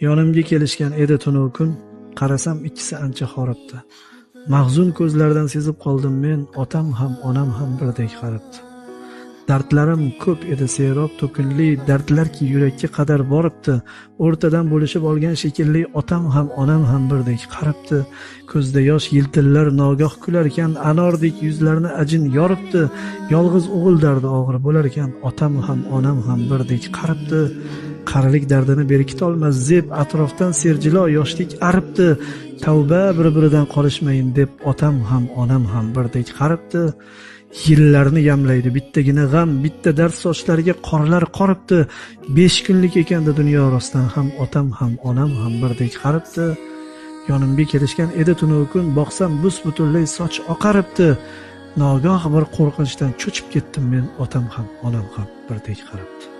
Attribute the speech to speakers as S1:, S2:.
S1: Yonimga kelishgan edi tunu kun, qarasam ikkisi ancha horibdi. Mahzun ko'zlaridan sezib qoldim men, otam ham onam ham birdek qaribdi. Dardlarim ko'p edi serob to'kinli, dardlarki yurakka qadar boribdi. O'rtadan bo'lishib olgan shekilli, otam ham onam ham birdek qaribdi. Ko'zda yosh yiltillar nogoh kularkan, anordek yuzlarini ajin yoribdi. Yolg'iz o'g'il dardi og'ir bo'larkan, otam ham onam ham birdek qaribdi. Qarilik dardini berkitolmas zeb, atrofdan serjilo yoshlik aribdi. Tavba, bir-biridan qolishmayin deb, otam ham onam ham birdek qaribdi. Yillarni yamlaydi bittagina g'am, bitta dard sochlariga qorlar qoribdi. 5 kunlik ekanda dunyo rostdan ham, otam ham onam ham birdek qaribdi. Yonimga kelishgan edi tunu kun, boqsam bus butunlay soch oqaribdi. Nogoh bir qo'rqinchdan cho'chib ketdim men, otam ham onam ham birdek qaribdi.